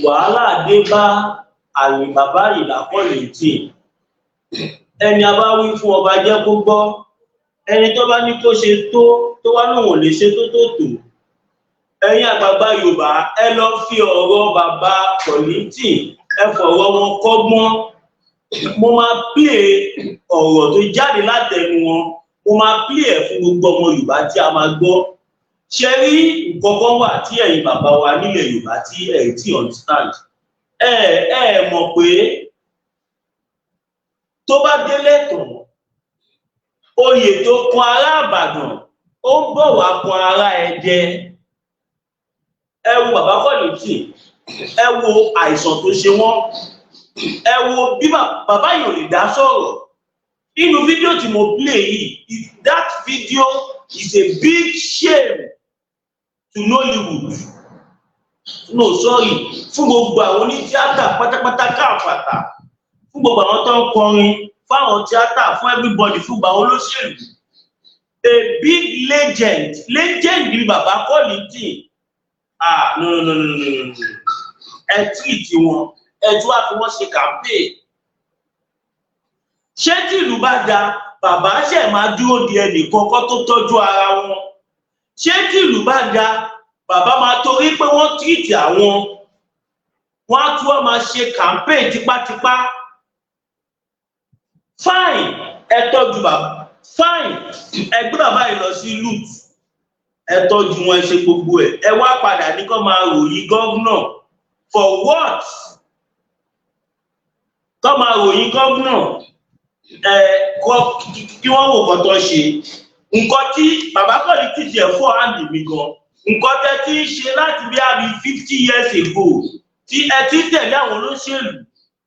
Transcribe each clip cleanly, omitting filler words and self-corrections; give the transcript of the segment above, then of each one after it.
Wàhálà dé bá àyè bàbá Àyìnlá Kollington. Ẹni a bá wí fún, ọba jẹ́ kó gbọ́. Ẹni tó bá ní kó ṣe tó, tó wá lóun ò lè ṣe tó tó tó. Ẹ̀yin àgbààgbà Yorùbá, ẹ lọ fi ọ̀rọ̀ bàbá Kollington, ẹ fọ̀rọ̀ wọn kọ́gbọ́n. Mo máa play ọ̀rọ̀ tó jáde látẹnu wọn, mo máa play ẹ̀ fún gbogbo ọmọ Yorùbá tí a máa gbọ́. Ṣe rí, nǹkan kan wà tí ẹ̀yin bàbá wa nílẹ̀ Yorùbá tí ẹ̀ tí understand. Ẹ mọ̀ pé tó bá délé tán, oyè tó kan ará Ìbàdàn, ó ń bọ̀ wá kan ará Ẹdẹ. Ẹ wo bàbá Kollington, ẹ wo àìsàn tó ṣe wọ́n, ẹ wo bí bàbá yìí ò lè dá sọ̀rọ̀. Nínú fídíò tí mo play yìí, that video is a big shame to Nollywood, no, sorry, fún gbogbo àwọn onítíátà pátápátá káàfàtà, fún gbogbo àwọn tó ń kọrin, fáwọn tíátà, fún everybody, fún gbogbo àwọn olóṣèlú. A big legend, legend bí bàbá Kollington, ah, no, no, no, no, no, no, no. Ẹ treat wọn, ẹ tún wá fi wọn ṣe campaign. Ṣé tí ìlú bá da, bàbá ṣe máa dúró di ẹnì kọ́kọ́ tó tọ́jú ara wọn? Ṣé tí ìlú bá da, bàbá máa torí pé wọ́n treat àwọn, wọ́n á tún wọ́n máa ṣe campaign tipátipá? Fine, ẹ tọ́jú bàbá, fine, ẹ gbé bàbá yìí lọ sí LUTH, ẹ tọ́jú wọn, ẹ ṣe gbogbo ẹ, ẹ wá padà ní kó máa ròyìn governor. For what? Kó máa ròyìn governor, ẹ kọ́ kí wọ́n wò nǹkan tó ń ṣe. Nǹkan tí bàbá Kollington tiẹ̀ fọ́ àǹdí mi gan, nǹkan tẹ́ ti ń ṣe láti bí àbí 50 years ago, tí ẹ ti ń tẹ̀lé àwọn olóṣèlú,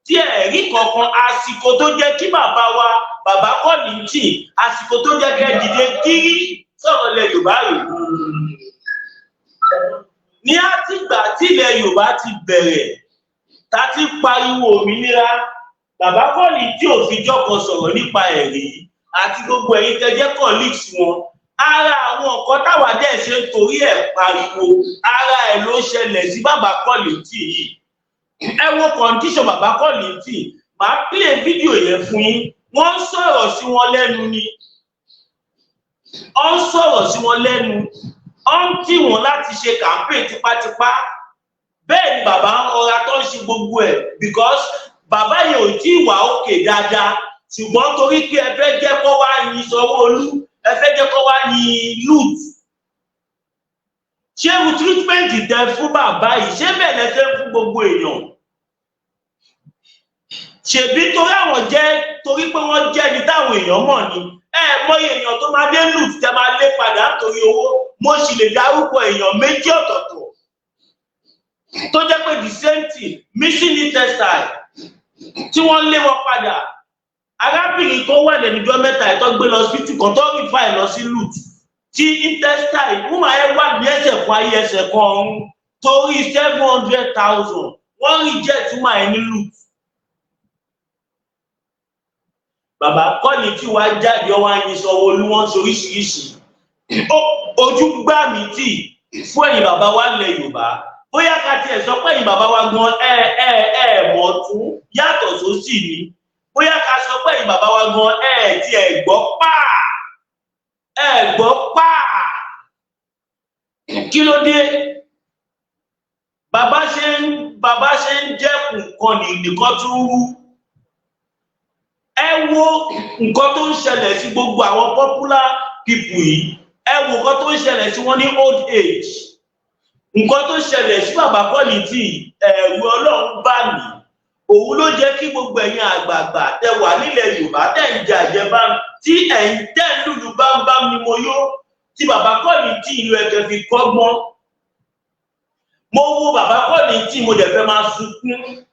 tí ẹ rí kankan, àsìkò tó jẹ́ kí bàbá wa, bàbá Kollington, àsìkò tó jẹ́ kẹ́ dìde kiri sọ̀rọ̀ ilẹ̀ Yorùbá rè ní. Àtìgbà tí ilẹ̀ Yorùbá ti bẹ̀rẹ̀, ta ti pariwo òmìnira, bàbá Kollington ò fi jọ́kan sọ̀rọ̀ nípa ẹ̀rí àti gbogbo ẹ̀yin tẹ́ jẹ́ colleagues wọn. Ara àwọn nǹkan táwa dẹ̀ ṣe ń torí ẹ̀ pariwo, ara ẹ̀ ló ṣẹlẹ̀ sí bàbá Kollington yìí. Ẹ wo condition bàbá Kollington. Màá play fídíò yẹn fún yín. Wọ́n ń sọ̀rọ̀ sí wọn lẹ́nu ni, wọ́n ń sọ̀rọ̀ sí wọn lẹ́nu, wọ́n ń tì wọ́n láti ṣe campaign tipátipá. Bẹ́ẹ̀ ni bàbá ń rọra tó ń ṣe gbogbo ẹ̀, because bàbá yẹn ò tí ì wà òkè dáadáa. Ṣùgbọ́n torí pé ẹ fẹ́ jẹ́ kó wá yin Sanwó-Olú, ẹ fẹ́ jẹ́ kó wá yin LUTH, ṣé irú treatment tẹ fún bàbá yìí, ṣé bẹ́ẹ̀ lẹ ṣe ń fún gbogbo èèyàn? Ṣèbí torí àwọn jẹ́, torí pé wọ́n jẹ́ ní táwọn èèyàn mọ̀ ni. Ẹ mọyì èèyàn tó máa dé LUTH tẹ máa lé padà nítorí owó. Mo sì lè dárúkọ èèyàn méjì ọ̀tọ̀ọ̀tọ̀ tó jẹ́ pé the same thing, missing intestine, tí wọ́n lé wọn padà. Arábìnrin kan wà lẹ́nujọ́ mẹ́ta ẹ̀ tó gbé lọ hospital kan, tó refer ẹ̀ lọ sí LUTH, tí intestine woman ẹ̀ wà ní ẹsẹ̀ kan ayé, ẹsẹ̀ kan ọ̀run, torí 700,000, wọ́n reject woman ẹ̀ ní LUTH. Bàbá Kollington wá jáde, ọwọ́ ayin Sanwó-Olú, wọn soríṣiríṣi. Ojú gbà mí tì fún ẹ̀yin bàbá wa lẹ̀ Yorùbá. Bóyá ká tiẹ̀ sọ pé ẹ̀yin bàbá wa gan, ẹ ẹ ẹ mọ̀ tún yàtọ̀ sósì ni. Bóyá ká sọ pé ẹ̀yin bàbá wa gan, ẹ tiẹ̀ gbọ́ pàà, ẹ gbọ́ pàà. Kí ló dé? Bàbá ṣe ń dẹ́kun nǹkan nìkan tún rú. Ẹ wo nǹkan tó ń ṣẹlẹ̀ sí gbogbo àwọn popular people yìí. Ẹ wo nǹkan tó ń ṣẹlẹ̀ sí wọn ní old age. Nǹkan tó ṣẹlẹ̀ sí bàbá Kollington, ẹ̀rù Ọlọ́run bá mi. Òun ló jẹ́ kí gbogbo ẹ̀yin àgbààgbà tẹ wà nílẹ̀ Yorùbá, tẹ̀ ń jẹ àjẹbánu, tí ẹ̀yin tẹ̀ ń lùlù bámbám ni mo yó, tí bàbá Kollington ìlú ẹ̀kẹ́ fi kọ́gbọ́n. Mo wo bàbá Kollington, mo dẹ̀ fẹ́ máa sunkún.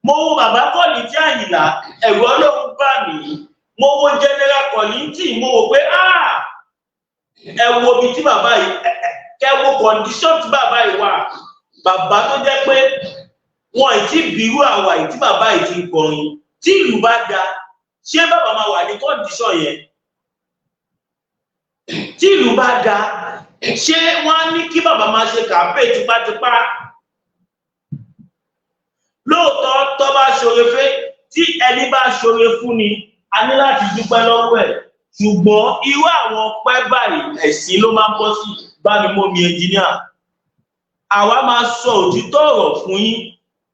Mo wo bàbá Kollington Àyìnlá, ẹ̀rù Ọlọ́run bá mi. Mo wo General Kollington, mo wò pé, ah, ẹ wo ibi tí bàbá yìí, ẹ wo condition tí bàbá yìí wà. Bàbá tó jẹ́ pé wọn ì tí bírú àwa yìí tí bàbá yìí ti ń kọrin. Tí ìlú bá da, ṣé bàbá máa wà ní condition yẹn? Tí ìlú bá da, ṣé wọ́n á ní kí bàbá máa ṣe campaign tipátipá? Lóòótọ́, tó bá ṣoore fẹ́, tí ẹni bá ṣoore fún ni, a ní láti dúpẹ́ lọ́wọ́ ẹ̀, ṣùgbọ́n irú àwọn ọpẹ́ báyìí, ẹ̀sìn ló máa ń bọ́ sí. Bá mi mọ́ mi, ẹnjìníà, àwa máa sọ òtítọ́ ọ̀rọ̀ fún yín.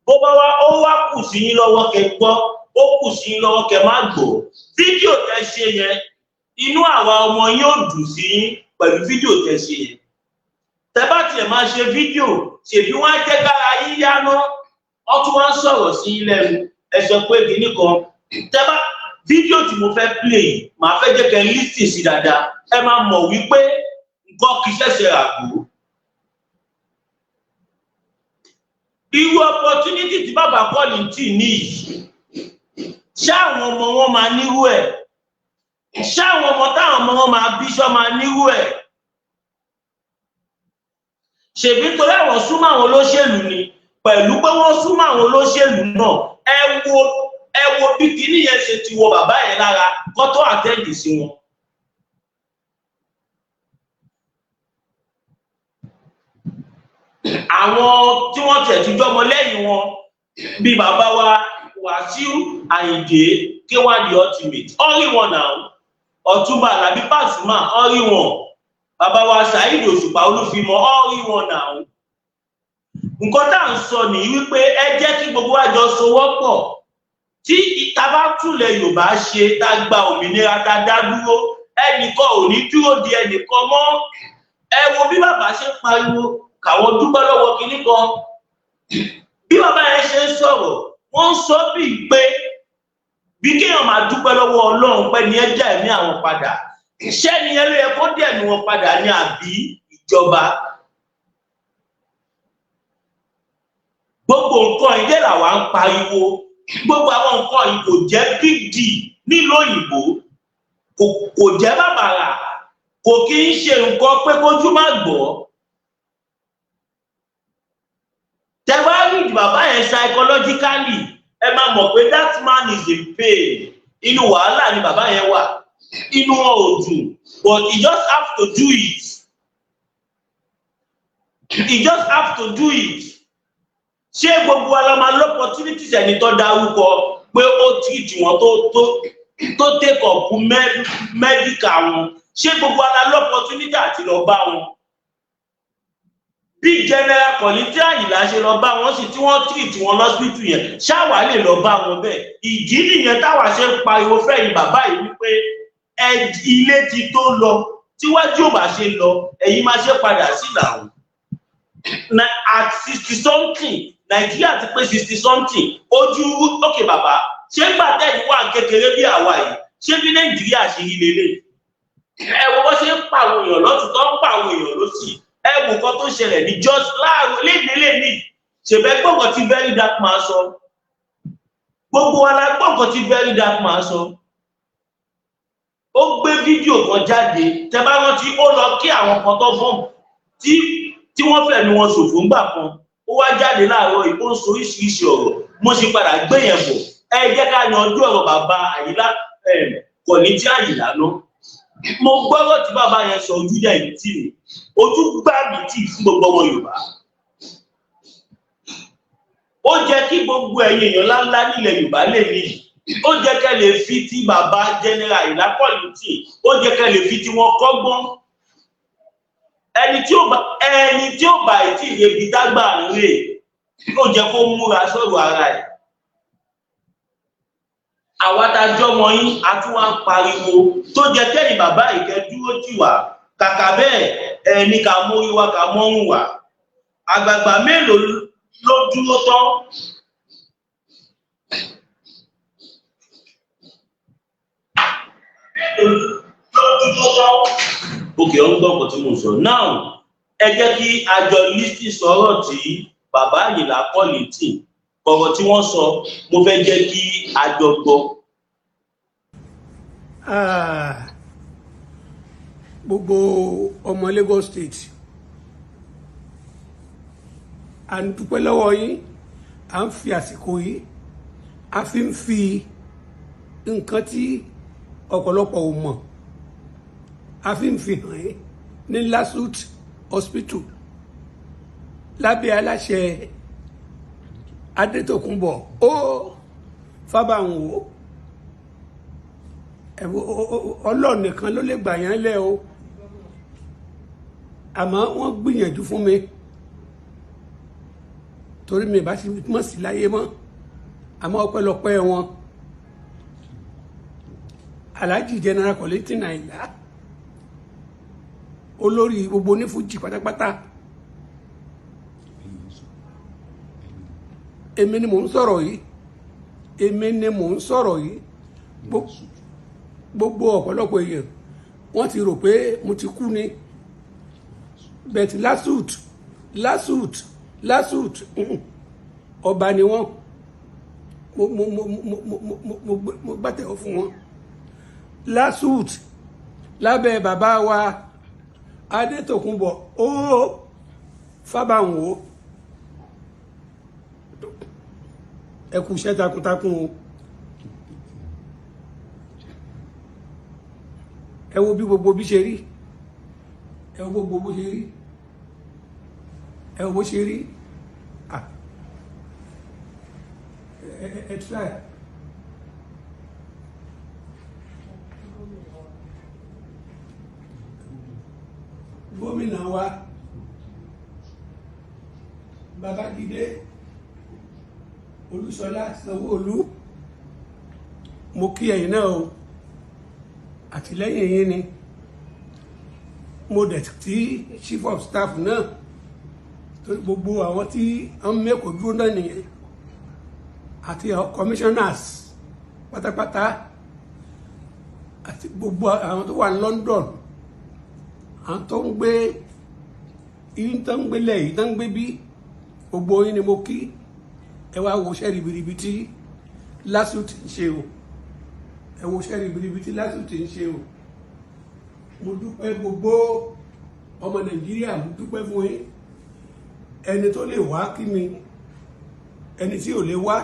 Bó bá wá, ó wá kù sí yín lọ́wọ́ kẹ́ gbọ́, ó kù sí yín lọ́wọ́ kẹ́ má gbọ́. Fídíò tẹ́ ṣe yẹn, inú àwa ọmọ yín ò dùn sí yín pẹ̀lú fídíò tẹ́ ṣe yẹn. Tẹ́ bá tiẹ̀ máa ṣe fídíò, ṣèbí wọ́n á jẹ́ kára yín yáná. Wọ́n tún wá ń sọ̀rọ̀ sí yín lẹ́nu, ẹ sọ pé kinní kan. Tẹ́ bá fídíò tí mo fẹ́ play yìí, màá fẹ́ jẹ́ kẹ́ listen sí dáadáa. Ẹ máa mọ̀ wípé nǹkan kì í ṣẹ̀ṣẹ̀ ràgbó. Irú opportunity tí bàbá Kollington ní yìí, ṣé àwọn ọmọ wọn máa nírú ẹ̀? Ṣé àwọn ọmọ táwọn ọmọ wọn máa bí ṣọ́ máa nírú ẹ̀? Ṣèbí torí àwọn súnmọ́ àwọn olóṣèlú ni. Pẹ̀lú pé wọ́n súnmọ́ àwọn olóṣèlú náà, ẹ wo bí kinní yẹn ṣe ti wọ bàbá yẹn lára kó tó attend sí wọn. Àwọn tí wọ́n tẹ̀ ti jọmọ lẹ́yìn wọn, bíi bàbá wa Wàsíù Àyìndé, K1 The Ultimate, ọ̀rí wọn náà, Ọ̀túnba Àlàbí Pàṣùmà, ọ̀rí wọn, bàbá wa Saheed Òṣùpá Olúfimọ, ọ̀rí wọn náà. Nǹkan tá à ń sọ nìyí wípé ẹ jẹ́ kí gbogbo wa jọ sowọ́pọ̀. Tí ìta bá túlẹ̀ Yorùbá ṣe, tá gba òmìnira, tá dá dúró, ẹnìkan ò ní dúró di ẹnìkan mọ́. Ẹ wo bí bàbá ṣe ń pariwo káwọn dúpẹ́ lọ́wọ́ kinní kan. Bí bàbá yẹn ṣe ń sọ̀rọ̀, wọ́n ń sọ bíi pé bí kéèyàn máa dúpẹ́ lọ́wọ́ Ọlọ́run pé ní ẹ já ẹ̀mí àwọn padà. Ṣé ni ẹ ló yẹ kó dẹ̀ ẹ̀mí wọn padà ní, àbí ìjọba? Gbogbo nǹkan ìdẹ́ làwa ń pariwo. Gbogbo àwọn nǹkan yìí kò jẹ́ big deal nílùú òyìnbó, kò jẹ́ bàbàrà, kò kí ń ṣe nǹkan pé kójú má gbọ́. Tẹ bá read bàbá yẹn psychologically, ẹ máa mọ̀ pé that man is in pain. Inú wàhálà ni bàbá yẹn wà, inú wọn ò dùn, but he just have to do it, he just have to do it. Ṣé gbogbo wa la máa l'opportunities ẹni tó dárúkọ pé ó treat wọn, tó take up medical wọn? Ṣé gbogbo wa la l'opportunity àti lọ bá wọn bí General Kollington Àyìnlá ṣe lọ bá wọn sí, tí wọ́n treat wọn lọ́sibítù yẹn? Ṣáwa lè lọ bá wọn bẹ́ẹ̀? Ìdí nìyẹn táwa ṣe ń pariwo fẹ́yìn bàbá yìí wípé ẹ ilé ti tó lọ, tíwájú ò bá ṣe lọ, ẹ̀yin máa ṣe padà sí làwọn. Na at 60 something, Nàìjíríà ti pé 60 something ojú òkè. Bàbá, ṣé gbà tẹ̀yìn wà kékeré bí àwa yìí, ṣé bí Nàìjíríà ṣe rí lélẹ̀? Ẹ wo bó ṣe ń pa àwọn èèyàn lọ́tún, tó ń pa àwọn èèyàn lọ́sì. Ẹ wo nǹkan tó ṣẹlẹ̀ ní just láàárọ̀ lénìí. Ṣèbẹ́ gbọ́ nǹkan tí Very Dark Man sọ? Gbogbo wa la gbọ́ nǹkan tí Very Dark Man sọ. Ó gbé fídíò kan jáde, tẹ bá rántí, ó lọ kí àwọn kan tó fọ́ọ̀mù tí wọ́n fẹ̀mí wọn ṣòfò ńgbà kan. Ó wá jáde láàárọ̀ yìí, ó ń sọ oríṣiríṣi ọ̀rọ̀. Mo ṣe padà gbé yẹn bọ̀. Ẹ jẹ́ ká yanjú ọ̀rọ̀ bàbá Àyìnlá Kollington Àyìnlá náà. Mo gbọ́rọ̀ tí bàbá yẹn sọ, ojú dẹ̀ ń tì mí, ojú gbà mí tì fún gbogbo ọmọ Yorùbá. Ó jẹ́ kí gbogbo ẹ̀yin èèyàn ńláńlá nílẹ̀ Yorùbá lè ní, ó jẹ́ kẹ́ lè fi ti bàbá General Àyìnlá Kollington, ó jẹ́ kẹ́ lè fi ti wọn kọ́gbọ́n. Ẹni tí ó bá ìtì ìrebi dágbà ń rè, ó jẹ́ kó múra sọ̀rọ̀ ara ẹ̀. Àwa tá a jọmọ yín, a tún wá ń pariwo tó jẹ́ kẹ́yìn bàbá ìkẹ́ dúró tì wá. Kàkà bẹ́ẹ̀, ẹni ká mórí wa, ká mọ́rùn wá. Àgbààgbà mélòó ló dúró tán? Ló dúró tán. Òkè ó ń gbọ́ nǹkan tí mo sọ now. Ẹ jẹ́ kí a jọ listen sọ̀rọ̀ tí bàbá Àyìnlá Kollington, ọ̀rọ̀ tí wọ́n sọ, mo fẹ́ jẹ́ kí a jọ gbọ́. Ah, gbogbo ọmọ Lagos State, à ń dúpẹ́ lọ́wọ́ yín. À ń fi àsìkò yìí, a fi ń fi nǹkan tí ọ̀pọ̀lọpọ̀ ò mọ̀, a fi ń fi hàn yín ní LASUTH Hospital lábẹ́ aláṣẹ Adétòkunbọ̀ ó Fábànwó, Ọlọ́run nìkan ló lè gbà yẹn lẹ́ o. Àmọ́ wọ́n gbìyànjú fún mi, torí mi bá ti mọ̀ sí láyé mọ́. Àmọ́ ọpẹ́lọpẹ́ wọn, Alhaji General Kollington Àyìnlá, olórí gbogbo onífújì pátápátá. Èmi ni mò ń sọ̀rọ̀ yìí, èmi ni mò ń sọ̀rọ̀ yìí. Gbogbo ọ̀pọ̀lọpọ̀ èèyàn, wọ́n ti rò pé mo ti kú ni. But LASUTH, LASUTH, LASUTH, ọba ni wọ́n. Mo gbàtẹ́wọ́ fún wọn. LASUTH lábẹ́ bàbá wa Adétòkunbọ̀ ó Fábànwó, ẹ kú iṣẹ́ takuntakun o. Ẹ wo bí gbogbo bí ṣe rí, ẹ wo gbogbo bó ṣe rí, ẹ wo bó ṣe rí. Ah, ẹ try. Gómìnà wa Babájídé Olúṣọlá Sanwó-Olú, mo kí ẹ̀yin náà o, àtìlẹ́yìn yín ni. Mo dẹ̀ tí chief of staff náà, torí gbogbo àwọn tí wọ́n mẹ́kọ̀ọ́ dúró náà nìyẹn, àti àwọn commissioners pátápátá, àti gbogbo àwọn tó wà ní London, àwọn tó ń gbé yín, tó ń gbé lẹ́yìn, tó ń gbé bí, gbogbo yín ni mo kí. Ẹ wá wo iṣẹ́ ribiribi tí LASUTH ń ṣe o. Ẹ wo iṣẹ́ ribiribi tí LASUTH ń ṣe o. Mo dúpẹ́, gbogbo ọmọ Nàìjíríà, mo dúpẹ́ fún yín. Ẹni tó lè wá kí mi, ẹni tí ò lè wá,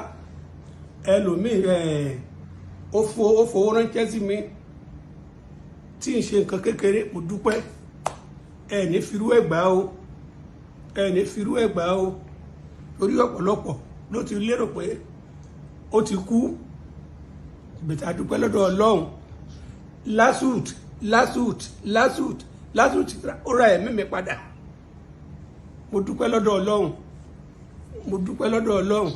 ẹlòmíì ẹ ó fowó ránṣẹ́ sí mi, tí ń ṣe nǹkan kékeré. Mo dúpẹ́. Ẹ ní firú ẹ̀ gbà o, ẹ ní firú ẹ̀ gbà o, torí ọ̀pọ̀lọpọ̀ ló ti lérò pé ó ti kú. Bẹ̀tẹ̀ àdúpẹ́ lọ́dọ̀ Ọlọ́run. LASUTH, LASUTH, LASUTH, LASUTH, ó ra ẹ̀mí mi padà. Mo dúpẹ́ lọ́dọ̀ Ọlọ́run, mo dúpẹ́ lọ́dọ̀ Ọlọ́run.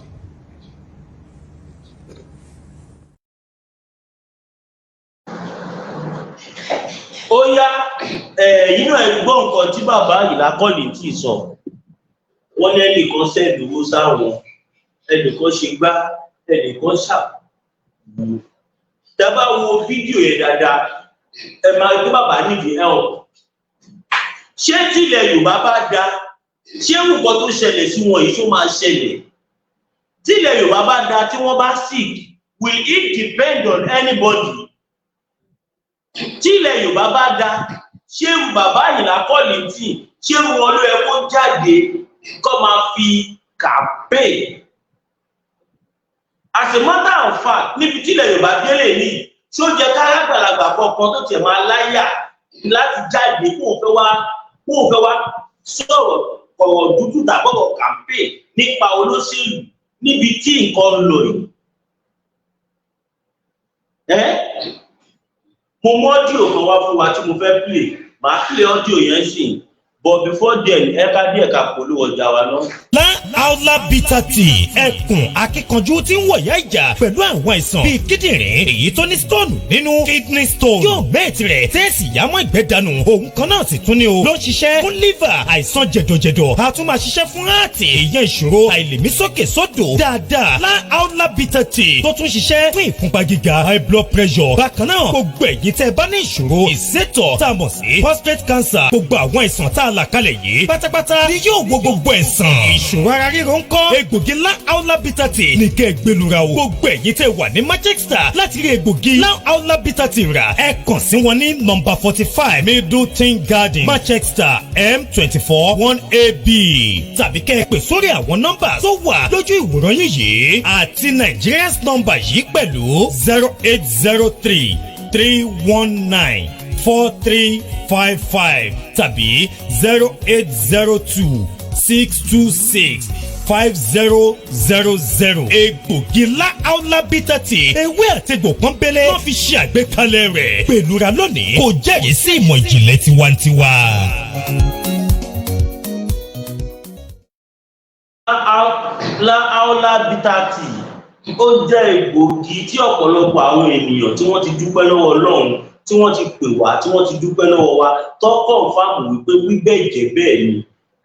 Ó yá, ẹ̀yin náà, ẹ gbọ́ nǹkan tí bàbá Àyìnlá Kollington sọ. Wọ́n ní ẹnìkan send owó sáwọn, ẹnìkan ṣe gbá, ẹnìkan ṣàwò. Tẹ́ bá wo fídíò yẹn dáadáa, ẹ máa gbé bàbá nídìí help. Ṣé tílẹ̀ Yorùbá bá da, ṣé nǹkan tó ṣẹlẹ̀ sí wọn yìí, ṣó máa ṣẹlẹ̀? Tílẹ̀ Yorùbá bá da, tí wọ́n bá sick, will it depend on anybody? Tílẹ̀ Yorùbá bá da, ṣé bàbá Àyìnlá Kollington, ṣé wọn ló yẹ kó jáde kó máa fi campaign? As a matter of fact, níbi tílẹ̀ Yorùbá délé ní, ṣó jẹ́ kárágbàlagbà kankan tó tiẹ̀ máa láyà láti jáde kó fẹ́ wá sọ̀rọ̀ ọ̀rọ̀ dúdú tàbí ọ̀rọ̀ campaign nípa olóṣèlú níbi tí nǹkan ń lọ yìí? Ẹ́ mo mú audio kan wá fún wa tí mo fẹ́ play. Màá play audio yẹn sìn, but before then, ẹ ká díẹ̀ ká polówó ọjà wa náà. Aula Bitter Tea, ẹkùn akíkanjú tí ń wọ̀yá ìjà pẹ̀lú àwọn àìsàn bíi kíndìnrín, èyí tó ní stone nínú, kidney stone, yóò mẹ́ẹ̀tì rẹ̀ tẹ́ẹ̀sì yámọ́ ìgbẹ́ dànù. Òun kan náà sì tún ní o ló ń ṣiṣẹ́ fún liver, àìsàn jẹ̀dọ̀jẹ̀dọ̀, a tún máa ṣiṣẹ́ fún heart, ìyẹn ìṣòro àìlèmí sókè sódò dáadáa. Lá Aula Bitter Tea tó tún ṣiṣẹ́ fún ìfúnpá gíga, high blood pressure. Bákan náà, gbogbo ẹ̀yin tẹ́ ẹ bá ní ìṣòro ìsétọ̀ tá a mọ̀ sí prostate cancer, gbogbo àwọn àìsàn tá a là kalẹ̀ yìí pátápátá ni yóò wo gbogbo ẹ̀sán. Ìṣòro ara ríro ń kọ́? Egbògi Lá Aula Bitter Tea ní kẹ́ ẹ gbẹlura o. Gbogbo ẹ̀yin tẹ́ wà ní Manchester, láti rí egbògi Lá Aula Bitter Tea rà, ẹ kàn sí wọn ní nọ́mbà 45 Middleton Garden, Manchester, M24 1AB, tàbí kẹ́ ẹ pè sórí àwọn nọ́mbà tó wà lójú ìwòran yín yìí àti Nigerians nọ́mbà yìí pẹ̀lú 08033194355 tàbí 0802626. 5000. Egbògi Láàólà Bitter Tea, ewé àtegbò pọ́nbélé wọ́n fi ṣe àgbékalẹ̀ rẹ̀. Pẹ̀lúra lónìí kò jẹ́rìí sí ìmọ̀ ìjìnlẹ̀ tiwantiwa. Láàólà Bitter Tea, ó jẹ́ egbògi tí ọ̀pọ̀lọpọ̀ àwọn ènìyàn tí wọ́n ti dúpẹ́ lọ́wọ́ Ọlọ́run, tí wọ́n ti pè wá, tí wọ́n ti dúpẹ́ lọ́wọ́ wa, tó confirm wípé wíbẹ̀ jẹ́ bẹ́ẹ̀ ni.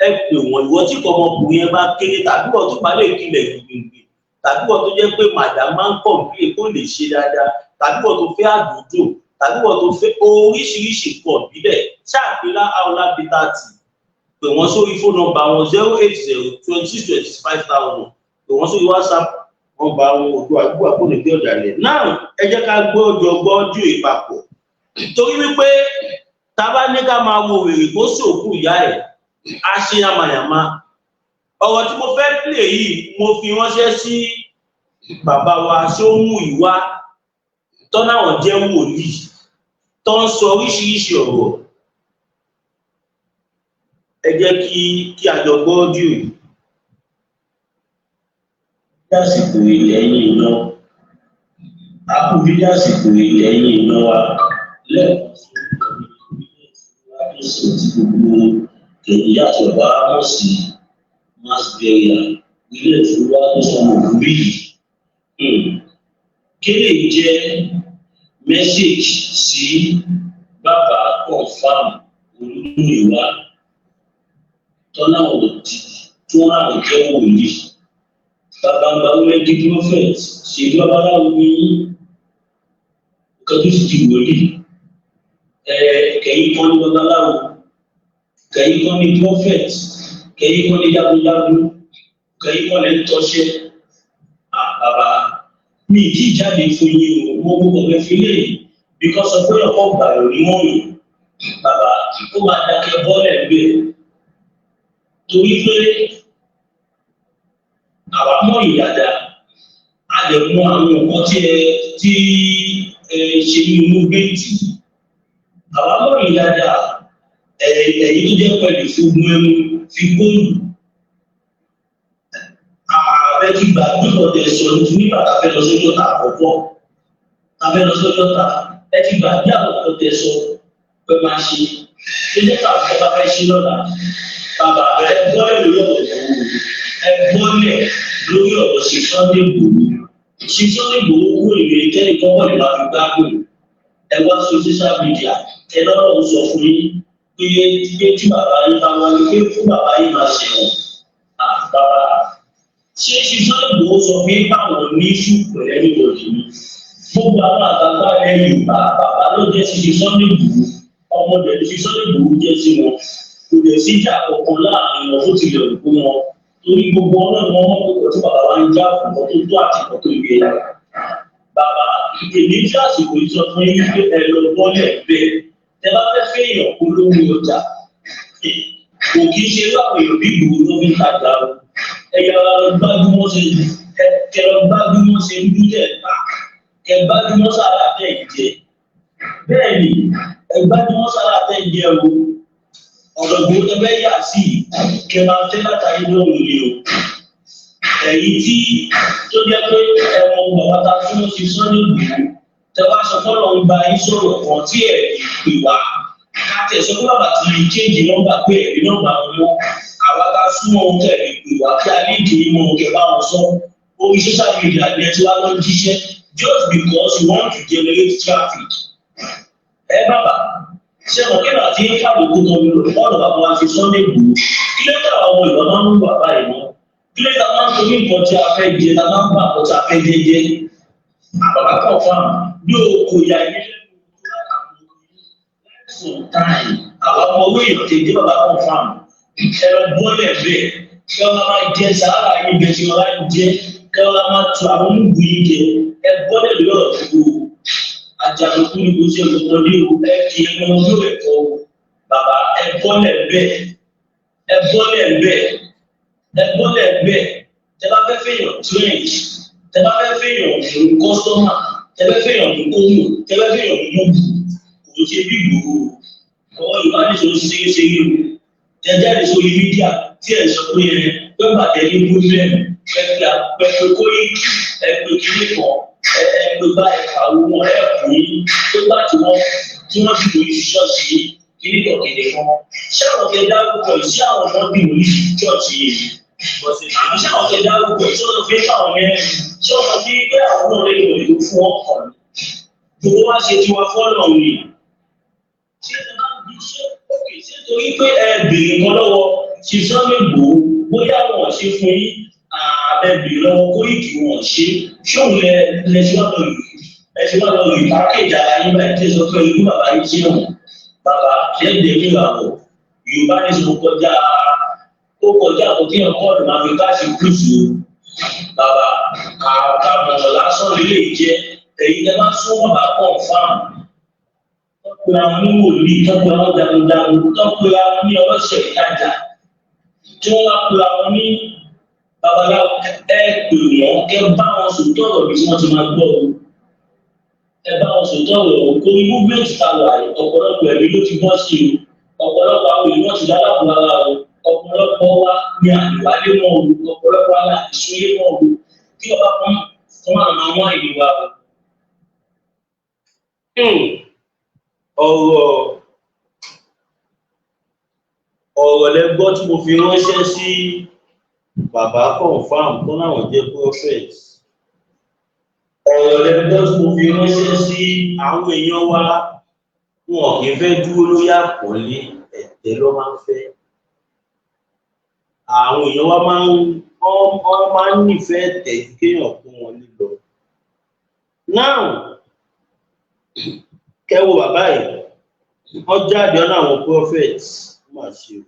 Ẹ pè wọ́n. Ìwọ tí kò ọmọkùnrin yẹn bá kéré, tàbí wọ́n tó bá lè kílẹ̀ gbìngbìn, tàbí wọ́n tó jẹ́ pé madam máa ń complain kó lè ṣe dáadáa, tàbí wọ́n tó fẹ́ àdúgbò, tàbí wọ́n tó fẹ́ oríṣiríṣi nǹkan ìbílẹ̀, ṣáàpé Láàólà Bitter Tea. Pè wọ́n sórí phone number wọn, 080 26 25 000. Pè wọ́n sórí WhatsApp number wọn. Odò àdúgbò àpòlùgbé ọ̀dàlẹ̀ náà. Ẹ jẹ́ ká gbọ́ ọjọ́ gbọ́jú ìpapọ̀, torí wípé tá a bá ní ká máa wo wèrè kó sòkú ìyá ẹ̀, á ṣe yamayama. Ọ̀rọ̀ tí mo fẹ́ play yìí, mo fi ránṣẹ́ sí bàbá wa Ṣómùyíwá tọ́náwọ̀n jẹ́ wòlíì tó ń sọ oríṣiríṣi ọ̀rọ̀. Ẹ jẹ́ kí a jọ gbọ́ audio yìí. Àsìkò ilẹ̀ yìí lọ, a kú dídí àsìkò ilẹ̀ yìí lọ wa lẹ́ẹ̀kan sí tí gbogbo kẹ̀yìn àti ọ̀bá mọ̀ sí mass burial, ilé ìtura tó sọ òkú bí yìí. Kí lè jẹ́ message sí bàbá Confam Olúmúyìwá tọ́lá òdì tí wọ́n láwọn jẹ́ wòlíì? Bàbá ń gba wọlé di prophet, ṣe bí babaláwo ní nǹkan tó sì di wòlíì. Kẹ̀yìn kan ní babaláwo, kẹ̀yìn kan ní prophet, kẹ̀yìn kan ní jagunjagun, kẹ̀yìn kan lè ń tọ́ṣẹ́. Bàbá mi kì í jáde fún yín o, mo gbọ́dọ̀ fẹ́ fi lè because of pé ọkọ̀ gbàrò ní wọ́n yìí. Bàbá, ó máa dákẹ́ bọ́ọ̀lẹ̀ bẹ́ẹ̀, torí pé àwa mọ̀ yìí dáadáa, a lè mú àwọn nǹkan tí ẹ ṣe nínú movement. Àwa mọ̀ yìí dáadáa. Ẹ̀yin tó jẹ́ pẹ̀lú ìfogun ẹmu fi kóòlù ààrẹ ti gbà gbọ́dọ̀ tẹ̀ sọ nígbà tá a fẹ́ lọ sójú ọ̀tà àkọ́kọ́, tá a fẹ́ lọ sójú ọ̀tà. Ẹ ti gbàgbé àkọ́kọ́ tẹ̀ sọ pé máa ṣe sójú ọ̀tà àkọ́kọ́ bá fẹ́ ṣe lọ́la. Bàbá, ẹ gbọ́lẹ̀ lórí ọ̀rọ̀ Ìgbòho, ẹ gbọ́lẹ̀ lórí ọ̀rọ̀ sí Sunday Igboho. Sí Sunday Igboho kúrò ìwé tẹ́lẹ̀ kọ́kọ́ lè máa fi gbádùn. Ẹ wá sí social media, ẹ lọ́rọ̀ ń sọ fún yín pé tí bàbá yín bá wá ní pé fún bàbá yín máa ṣẹ̀wọ̀n. Bàbá, ṣé sí Sunday Igboho sọ fún yín báwọn ní issue pẹ̀lú anybody ni? Gbogbo àwọn àgbààgbà ilẹ̀ Yorùbá, bàbá ló jẹ́ sí Sunday Igboho, ọmọdé sí Sunday Igboho jẹ́ sí wọn. Kò dẹ̀ sí ìjà kankan láàrin wọn tó tilẹ̀ òkú wọn, torí gbogbo wọn náà ni wọ́n mọ̀ pé tí bàbá wa ń já fún nǹkan tó tó àti nǹkan tó yẹ. Bàbá, èmi tí àsìkò yìí sọ fún yín pé ẹ lọ bọ́lẹ̀ bẹ́ẹ̀. Tẹ bá fẹ́ fẹ́ èèyàn polówó ọjà, kò kí ń ṣe irú àwọn èèyàn bí Ìgbòho ló fi ń tajà o. Ẹ yára lọ gbájúmọ́ ṣe, ẹ lọ gbájúmọ́ ṣe ń dúdẹ̀ ta, ẹ gbájúmọ́ sára tẹ̀ ń jẹ. Bẹ́ẹ̀ ni, ẹ gbájúmọ́ sára tẹ̀ ń jẹ o. Ọ̀dọ̀ Ìgbòho tẹ fẹ́ yà sí, kẹ máa tẹ́ látàrí lóhùn ni o. Ẹ̀yin tí tó jẹ́ pé ẹ̀wọ̀n bàbá ta tí wọ́n ti Sunday Igboho, tẹ wá sọ fọ́lọ́ ń gba yín sọ̀rọ̀ kan tí ẹ̀ pè wá, ká tẹ̀ sọ pé bàbá ti change number, pé ẹ̀rí number wọn mọ́. Àwa ká súnmọ́ ohun tẹ̀ lè pè wá kí a lè dì í mọ́ ohun kẹ bá wọn sọ. Orí social media ni ẹ ti wá lọ jíṣẹ́ just because you want to generate traffic. Ẹ bàbá, ṣé mo kí náà ti ń fàbùkù tó ń lò ọ̀dọ̀ bàbá wa ti Sunday Igboho? Kí ló dé àwọn ọmọ ìwà máa ń mú bàbá yìí mọ́? Kí ló dé máa ń torí nǹkan tí a fẹ́ jẹ ta máa ń bà nǹkan tí a fẹ́ jẹ jẹ? Àbàbà confam bí o kò yà ilé lẹ́nu time. Àwọn ọmọ owó èèyàn ti dé. Bàbá confam, ẹ lọ bọ́lẹ̀ bẹ́ẹ̀, kí wọ́n máa jẹ sàárà yín bẹ́ẹ̀ tí wọ́n máa jẹ, kí wọ́n máa tu àwọn múgbù yín jẹ. Ẹ bọ́lẹ̀ lórí ọ̀rọ̀ tó àjàdùkú ni kò sí ọmọdé o. Ẹ kì í mọ ojú ẹ̀kọ́ o. Bàbá, ẹ bọ́lẹ̀ bẹ́ẹ̀, ẹ bọ́lẹ̀ bẹ́ẹ̀, ẹ bọ́lẹ̀ bẹ́ẹ̀. Tẹ bá fẹ́ fẹ́yàn trend, tẹ bá fẹ́ fẹ́yàn mú customer, tẹ bá fẹ́yàn mú kóńgò, tẹ bá fẹ́yàn mú mọ́bù, kò ṣe bí Ìgbòho. Ọwọ́ Yorùbá ní sọ ṣeéṣeé o. Tẹ jáde sórí media tí ẹ sọ pé ẹ pẹ́pà tẹ ní problem, ẹ pé pẹ̀pẹ̀ Kóìkì, ẹ pé kíní kan, ẹ pé bá ẹ kàwé wọn, ẹ kù yín tó bá tí wọ́n dìbò yìí sí ṣọ́ọ̀ṣì yìí, kíní kan kéde kan. Ṣé àwọn tẹ dárúkọ yìí, ṣé àwọn kan dìbò yìí sí ṣọ́ọ̀ṣì yìí? Àbí ṣé àwọn tẹ dárúkọ yìí, ṣé wọ́n fi fáwọn yẹn, ṣé wọ́n fi pé àwọn náà lè wọlé tó fún wọn kàn ní? Gbogbo wa ṣe tiwa fọ́nà ni. Ṣé ẹ bá ń bí ṣé òkè, ṣé torí pé ẹ béèrè kan lọ́wọ́ ṣe Sunday Igboho, bóyá wọn ṣe fún yín, àbẹ béèrè lọ́wọ́ Kóìkì, wọn ṣe, ṣé òun lẹ lẹ ṣe wá lọ rí, ẹ ṣe wá lọ rí pákéjì ara yín báyìí tí ẹ sọ pé ikú bàbá yín ṣe hàn? Bàbá lẹ́gbẹ̀ẹ́ mi rà bọ̀, Yorùbá ní sọ kọjá, ó kọjá àkókò tí kọ́ọ̀dù máa fi káàṣì kùsù o. Bàbá, àkàmọ̀ lásán lè jẹ́ èyí tẹ́ bá sún bàbá confam tọ́pẹ́ àwọn ní wòlíì, tọ́pẹ́ àwọn jagunjagun, tọ́pẹ́ àwọn ní ọlọ́sẹ̀ ìtajà, tí wọ́n wá pe àwọn ní babaláwo, ẹ pè wọ́n, kẹ́ bá wọn sòtọ́ ọ̀rọ̀ bí wọ́n ti máa gbọ́ o. Ẹ bá wọn sòtọ́ ọ̀rọ̀ o. Kò ní movement ta wà yìí, ọ̀pọ̀lọpọ̀ ẹ̀mí ló ti bọ́ sí o. Ọ̀pọ̀lọpọ̀ àwọn èèyàn ti dálábò ara o. Ọ̀pọ̀lọpọ̀ wa ní àlùwálé mọ́ o. Ọ̀pọ̀lọpọ̀ wa ìsúlé mọ́ o. Kí ọba kan fún àwọn ọmọ ìlú wa o. Ọ̀rọ̀ lẹ gbọ́ tí mo fi ránṣẹ́ sí bàbá confam tó láwọn jẹ́ prophet. Ọ̀rọ̀ lẹ gbọ́ tí mo fi ránṣẹ́ sí àwọn èèyàn wa. Wọn kì í fẹ́ dúró lórí àpọ́nlé, ẹ̀tẹ́ ló máa ń fẹ́. Àwọn èèyàn wa máa ń wọ́n máa ń nífẹ̀ẹ́ ẹ̀tẹ́ ju kéèyàn kún wọn lílọ. Now, kẹwo bàbá yìí, wọ́n jáde ọ̀nà àwọn prophet. Ó mà ṣe o.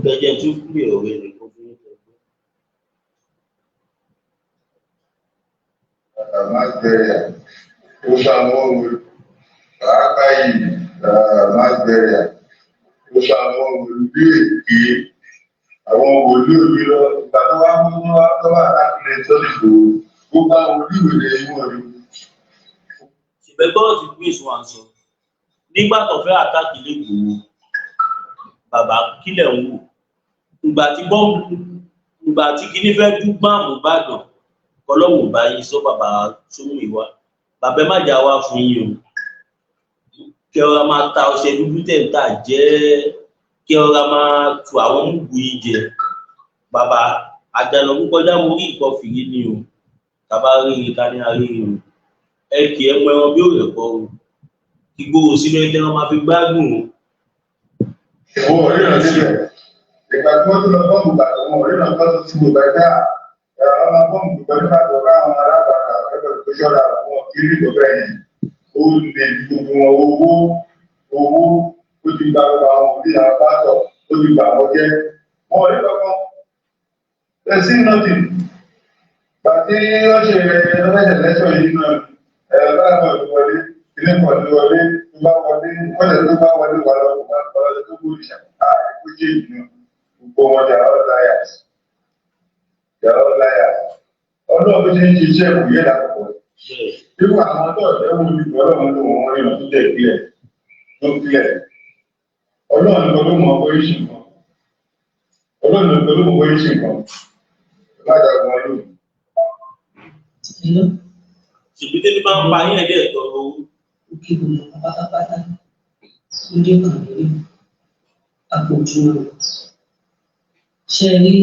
Kẹjẹ tún pè ọ̀rẹ́ nìkan fún yín kẹgbẹ́. Mass burial, gbogbo àwọn pàápàá yìí, mass burial, gbogbo àwọn wòlíì èké, àwọn wòlíì òbí lọ ìgbà tó wá mú wá tó wà láti lè tó dìbò, gbogbo àwọn wòlíì wèrè ìwọ̀n rí. Ṣùgbọ́n gbọ́dọ̀ ti gbé èso àǹsọ nígbà tó fẹ́ attack l'Ígbòho, bàbá, kílẹ̀ ń wò ìgbà tí bọ́ǹbù, ìgbà tí kinní fẹ́ dún gbàmù Ìbàdàn, kọlọ́wù bá yín sọ. Bàbá sóhun ìwà, bàbá, ẹ má jà wá fún yín o. Kí ọ̀rá máa ta ọṣẹ dúdú tẹ̀ ń tà jẹ́, kí ọ̀rá máa tu àwọn múgù yín jẹ. Bàbá, àjànàkú kọjá mo rí nǹkan fìrí ni o. Tàbá rí i ká ní arí o. Ẹ kì í mọ ẹran bí òrè kọ o. Ìgboro sínú ẹni tẹ́ wọn máa fi gbádùn o. Wọn ò ríran síbẹ̀. Ìgbà tí wọ́n tún lọ bọ́ǹbù Ìbàdàn, wọn ò ríran tó ti wò bá dá ẹ̀rọ ọmọ bọ́ǹbù pẹ̀lú Ìbàdàn káwọn arábàdà ẹgbẹ́ tó ṣọ́ra wọn kiri tó bẹ́ẹ̀ yẹn. Ó lè gbogbo wọn, owó owó, ó ti gba gbogbo àwọn òbí àwọn pásọ̀, ó ti gbà wọ́n jẹ́. Wọn ò rí kankan. Ẹ̀sìn náà ti gbàtí wọ́n ṣe lọ́sẹ̀ lẹ́sọ̀ yìí náà, ẹ̀rọ bá wọlé, ilé kan ní wọlé, tó bá wọlé, wọ́n lè tó bá wọlé wà lọ́wọ́ wà lọ́wọ́ tó kú ìṣà ààrẹ kó jẹ́ ìlú. Gbogbo wọn, they are all liars, they are all liars. Ọlọ́run bí ṣe ń ṣiṣẹ́ kò yé lákòókò. Irú àwọn tó ọ̀jẹ̀ wò ní Ọlọ́run ló wọ́n rí wọn tó jẹ́ ìpìlẹ̀ tó clear. Ọlọ́run ló ló mọ bóyá ṣe nǹkan. Ọlọ́run ló ló mọ bóyá ṣe nǹkan. Lájà wọn lò. Hello, Ṣùgbọ́n tẹ́lẹ̀ bá ń pa yín, ẹ̀dẹ̀ tọrọ owó. Òkè gbogbo wa pátápátá lórí ìkànnì yìí, àpòjù ṣe rí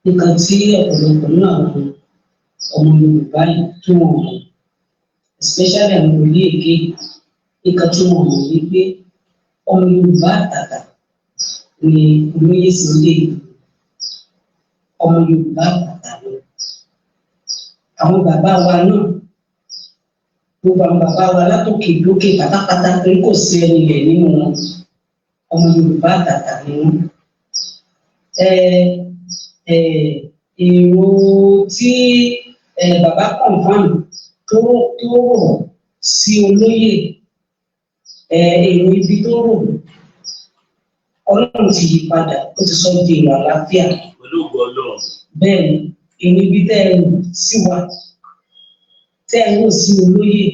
nǹkan tí ọ̀pọ̀lọpọ̀ nínú àwọn ọmọ Yorùbá yìí tí wọ́n mọ̀, especially àwọn wòlíì èké, nǹkan tí wọ́n mọ̀ ní pé ọmọ Yorùbá àtàtà ni olóyè Sunday Igboho. Ọmọ Yorùbá àtàtà ni àwọn bàbá wa náà, gbogbo àwọn bàbá wa látòkè dókè pátápátá, torí kò sí ẹni ilẹ̀ nínú wọn, ọmọ Yorùbá àtàtà ni wọn. Èrò tí bàbá confam tó rò sí olóyè, èrò ibi tó rò, Ọlọ́run ti yí padà, ó ti sọ di èrò àlàáfíà. Pẹ̀lú ògo Ọlọ́run. Bẹ́ẹ̀ ni, èrò ibi tẹ́ ẹ rò sí wa, tẹ́ ẹ rò sí olóyè,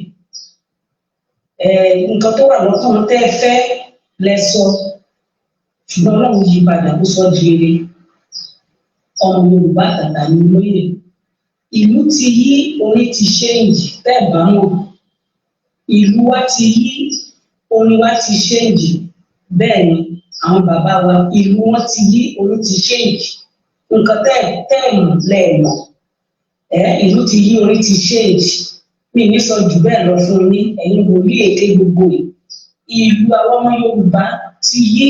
nǹkan tó wà lọ́kàn tẹ́ ẹ fẹ́ Lẹ́sọ, ṣùgbọ́n Ọlọ́run yí padà, ó sọ di eré. Ọmọ Yorùbá tàtà ní olóyè. Ìlú ti yí, orin ti change. Tẹ́ bá mọ̀, ìlú wa ti yí, orin wa ti change. Bẹ́ẹ̀ ni àwọn bàbá wa, ìlú wọn ti yí, orin ti change. Nǹkan tẹ́ ẹ̀ mọ̀ lẹ́ẹ̀mọ̀ ẹ, ìlú ti yí, orin ti change. Mi ní sọ jù bẹ́ẹ̀ lọ fún yín. Ẹ̀yin wòlíì èké gbogbo yìí, ìlú àwọn ọmọ Yorùbá ti yí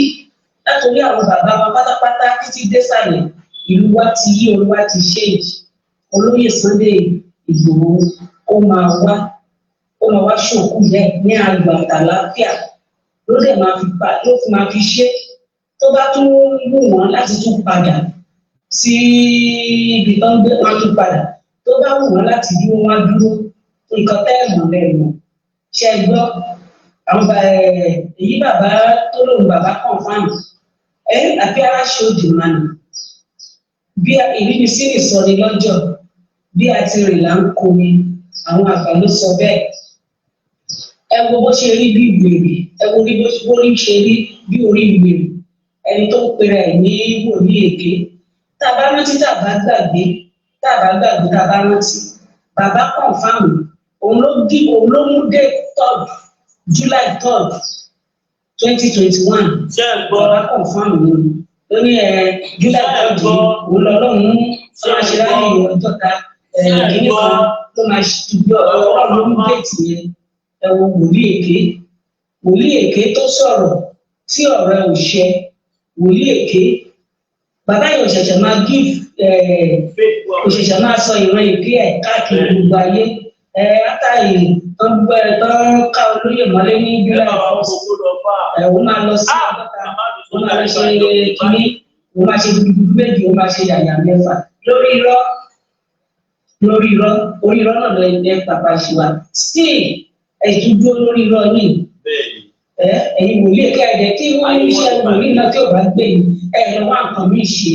látòrí àwọn bàbá wa pátápátá títí désàlẹ̀. Ìlú wa ti yí, orin wa ti change. Olóyè Sunday Ìgbòho, ó máa wá, ó máa wá ṣòkú yẹn ní ayọ̀ àtàlàáfíà. Ló dẹ̀ máa fi pa, ló fi máa fi ṣe. Tó bá tún wù wọ́n láti tún padà sí ibi tó ń gbé, wọn tún padà. Tó bá wù wọ́n láti dúró, wọn á dúró. Nǹkan tẹ́ ẹ̀ mọ̀ lẹ́nu ṣe é gbọ́. Àwọn èyí bàbá tó lóun bàbá confam ẹ, àbí ara ṣe òdì mánà bí ìrínisí nìsọni lọ́jọ́. Bí a ti rìn là ń komi, àwọn àgbà ló sọ bẹ́ẹ̀. Ẹ wo bó ṣe rí bí wèrè, ẹ wo bí bó rí ṣe rí bí orí wèrè, ẹni tó ń pera ẹ̀ ní wòlíì èké. Tá a bá rántí, tá a bá gbàgbé, tá a bá gbàgbé, tá a bá rántí, bàbá confam, òun ló dí, òun ló mú dé 3rd July 3rd 2021. Ṣé ń gbọ́? Bàbá confam ni ó ní ẹ July 3rd yìí, òun lọ́lọ́run máa ṣe láyé ọjọ́ta ẹ kìíní kan ló máa ṣe bí ọlọ́run ló mú date yẹn. Ẹ wo wòlíì èké, wòlíì èké tó sọ̀rọ̀ tí ọ̀rọ̀ ẹ̀ ò ṣẹ. Wòlíì èké, bàbá yìí ò ṣẹ̀ṣẹ̀ máa give Fake kò ṣẹ̀ṣẹ̀ máa sọ ìran èké ẹ̀ káàkiri gbogbo ayé ẹ. Látàrí tó ń gbẹ tó ń ká olóyè mọ́lé ní ẹ July bá wa 1st, kókó lọ fà. Ẹ òun máa lọ sí ọgọ́ta, òun máa lọ ṣe kínní, òun máa ṣe gudugudu méjì, òun máa ṣe yàyà mẹ́fà lórí irọ́, lórí irọ́. Orí irọ́ náà lọ ẹ pàpà ṣì wá still ẹ tún dúró lórí irọ́ yìí. Bẹ́ẹ̀ni. Ẹ ẹ̀yin wòlíì kẹ́ẹ̀dẹ̀ tí wọ́n ní iṣẹ́ wòlíì náà tí ò bá gbé yìí, ẹ lọ wá nǹkan míì ṣe.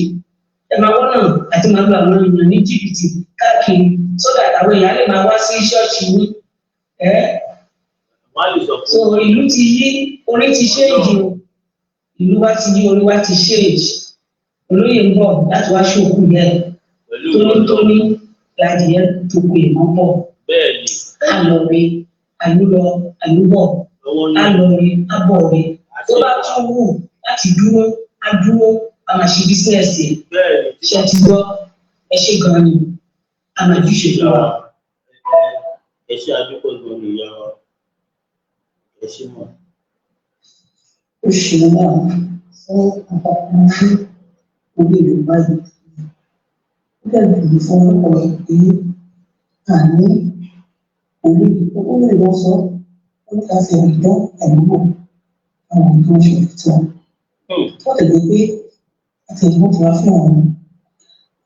Ẹ máa wọ́n náà àti máa lu àwọn èèyàn ní jìbìtì káàkiri so that àwọn èèyàn lè máa wá sí ṣọ́ọ̀ṣì yín ẹ. Wọ́n á lè sọ So fún ìlú ti yí, orí ti change o. Ìlú wa ti yí, orí wa ti change. Olóyè ń bọ̀ láti wá ṣòkú yẹn pẹ̀lú tónítóní ládìyẹ tó kù ìmọ̀ bọ̀. Bẹ́ẹ̀ni. Àlọ́re àlúlọ àlúbọ̀. Lọ́wọ́ ní Àlọ́re àbọ̀re. Tó bá tún wù láti dúró, á dúró, a máa ṣe business ẹ̀. Bẹ́ẹ̀ni. Ṣe ti gbọ́? Ẹ ṣe gan ni, a máa júṣe fún wa. Ẹ ṣe àdúgbò gan ni ìyá wa, ẹ ṣe mọ. Ó ṣe náà fún àpapọ̀ fún orí Yorùbá yìí. Ó dẹ̀ dùn fún ọ̀rọ̀ pé àní orí ó lè lọ sọ ó ní ká fi ọ̀dọ́ àdúgbò àwọn tó ń ṣe tí wọn. Wọ́n tẹ̀lé pé àti ẹ̀dùn tí wọ́n fún àwọn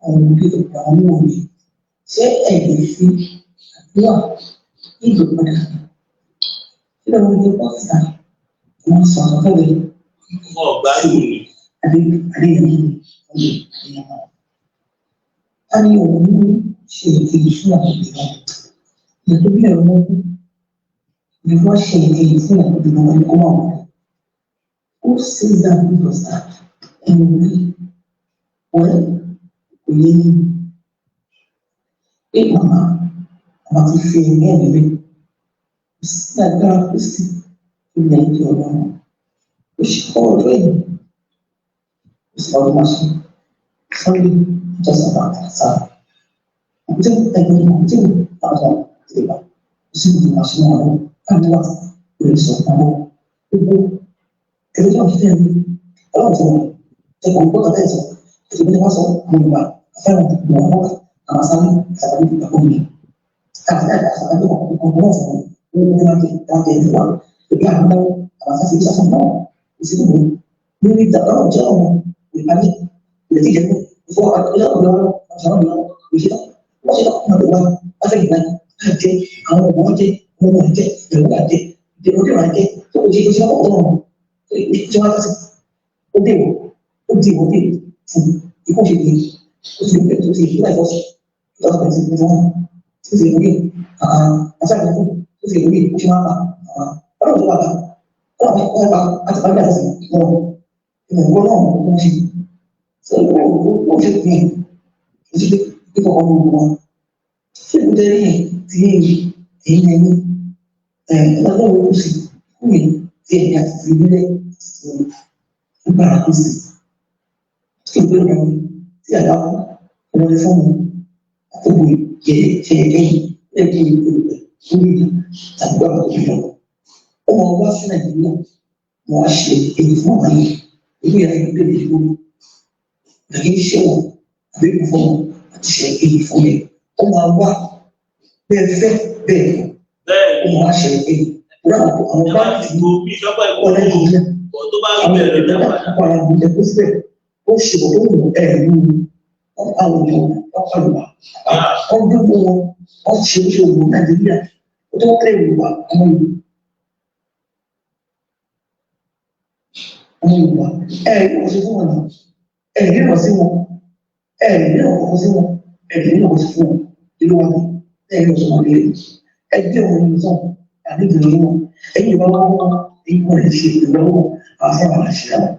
òbí àwọn òbí ṣé ẹ̀ lè fi àdúrà ìlú padà kí ló ń gbé pọ́sítà wọ́n sọ àsọtẹ́lẹ̀. Wọn ò gbádùn ni. Adéyẹmí ọdún Adéyẹmọ. Ta ni òun ń ṣe ìkejì fún àwọn òbí wọn? Ìyá tó bí ẹ̀rọ mọ́kú ni wọ́n ṣe ìkejì fún àwọn òbí wọn ní kó wà wọ́n. Who says that? Who does that? Ẹni wí wẹ́ kò yé yín pé màmá màmá ti fi ẹ̀mí ẹ̀ lélẹ̀. Kò sí agbára Kristi tó lè di Ọlọ́run. Ó ṣe kọ́ ọjọ́ yìí. Kò sí ọdún máa ṣe Sunday just about sáà àkútẹ́ ẹgbẹ́ àkútẹ́ àwọn ìgbà kò sí ọdún máa ṣe náà lọ káàdì wà lórí sọ àwọn gbogbo ẹgbẹ́ tó wà fún ẹ̀rí Ọlọ́run tó wọ̀ ẹ̀kọ́ gbọ́dọ̀ tẹ̀ sọ ètò ìgbẹ́ wọn sọ àwọn Yorùbá afẹ́ràn ìwọ̀n wọn àwọn sáré àtàkùn ìgbàgbọ́ mi àti àtàkùn ọkọ̀ náà fún wọn wọn máa jẹ láti ẹ̀fọ́ wa ìgbà àwọn àwọn sáfì ìṣàkóso náà kò sí gbogbo lórí ìdàgbàsókè jẹ́ ọmọ ìpàdé ìrètí ìjẹun ìfowó àti ọ̀dọ́ ọ̀sán ọ̀dọ́ ìṣẹ́ wọ́n ṣe tọ́kùnrin ọ̀dọ́ wa wọ́n fẹ́ ìgbà láì jẹ àwọn ọmọ jẹ ọmọ jẹ ìrọ̀lẹ́ àjẹ ìrọ̀lẹ́ àjẹ tó kò ṣe kó ṣe ọkọ̀ ọ̀rọ̀ tí wọ́n á sí ó dé wọ̀ ó dé wọ́n dé fún ikú ṣe lè ó ti lè tó ti lè láì fọ́sí 2021 tó ti lè lórí àti àgbẹ̀kú tó ti lè lórí ó ṣe máa pa ọlọ́run tó wà ká Wọ́n bá àti bá dàsí wọn ìmọ̀ náà wọ́n ṣe ṣe wọ́n ṣe pín in ṣe pé kọ́kọ́ gbogbo wọn. Ṣé ìkúté rí yẹn ti yé èyí yẹn ní ọlọ́wọ́ kù sí kú yẹn tí ẹ̀yìn àti ti ìbílẹ̀ àti ti ìgbára kù sí. Ṣé ìgbé ọ̀rọ̀ tí àbá kú ọ̀rọ̀ fún mi àkókò yẹ ṣe ẹ̀yìn lẹ́ẹ̀kì ìgbòho lórí tàbí bàbá tó lọ. Ó máa wá sí Nàìjíríà, wọ́n á ṣe èyí fún àwọn yìí, èyí yẹn fi gbé ìlú nàìjíríà ṣe wọn àbí kò fún wọn àti ṣe èyí fún yẹn. Ó máa wá bẹ́ẹ̀ fẹ́ bẹ́ẹ̀ kọ́, Bẹ́ẹ̀ ó ni. máa wá ṣe èyí. Wọ́n àwọn àwọn Ẹ má báńkì ti gbó bí sọ́pọ̀ ẹ̀kọ́ wọn Nàìjíríà ọ̀ tó bá rí àwọn bẹ́ẹ̀ ìjọba lọ́dọ̀ padà. àpárá ìjẹ kó síbẹ̀ ó ṣe bọ̀ tó wù ẹ̀ lù ú wọ́n pa àwọn èèyàn wọ́n pa Yorùbá wọ́n dúró wọn wọ́n ṣe oṣù òwò Nàìjíríà ó tó tẹ̀ Yorùbá ọmọ Yorùbá ọmọ Yorùbá ẹ̀ ẹ̀ yóò ṣe fún wọn náà ẹ̀ ẹ̀ yóò sí wọn ẹ̀ ẹ̀ yóò sí wọn ẹ̀ ẹ̀ yóò sí fún wọn ìlú wa ní ẹ̀ yóò sọ wọn lé ẹ̀ gbé wọn ní sọ àbí ìdùnnú wọn ẹ̀yìn ìwà wọn wọn èyí wọn lè ṣe ìwà wọn àwọn fún àwọn àṣìṣe wọn.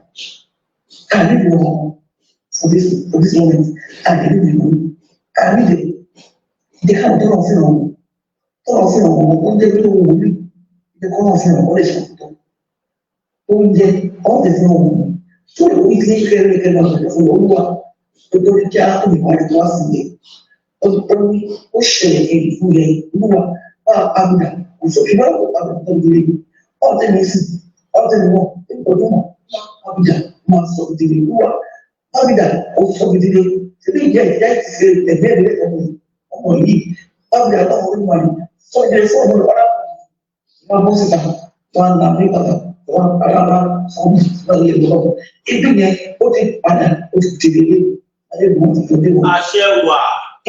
I need your for this moment. I need you. I need it. They have to run for tọrọ fún ọmọ oúnjẹ tó wù mí ìdí kọ́ náà fún ọmọ lè ṣàkóso oúnjẹ ọ̀dẹ̀ fún ọmọ tó lè wí kí kẹrẹ kẹrẹ máa bẹ̀rẹ̀ fún olúwa tó torí kí á tó nìkan rẹ̀ wá sí yẹ ó ní ó ṣẹlẹ̀ èyí fún yẹ olúwa bá a padà kò sọ ìwé ọ̀pọ̀ padà tó lè lè ọ̀dẹ̀ mi sì ọ̀dẹ̀ mi wọ̀ ọdún mọ̀ padà máa sọ ìdílé olúwa padà ó sọ ìdílé ṣẹlẹ̀ ìyá ìyá ti ṣe ẹgbẹ́ rẹ̀ ọmọ yìí padà ọmọ olúwa yìí sọ ìdílé fún ọmọ olúwa wọn bọ́ síta wọn là ní bàtà wọn alára fún lọ́yẹ̀ lọ́wọ́ ibi yẹn ó ti padà ó ti dìde ayé wọn ti dìde wọn Àṣẹ wà.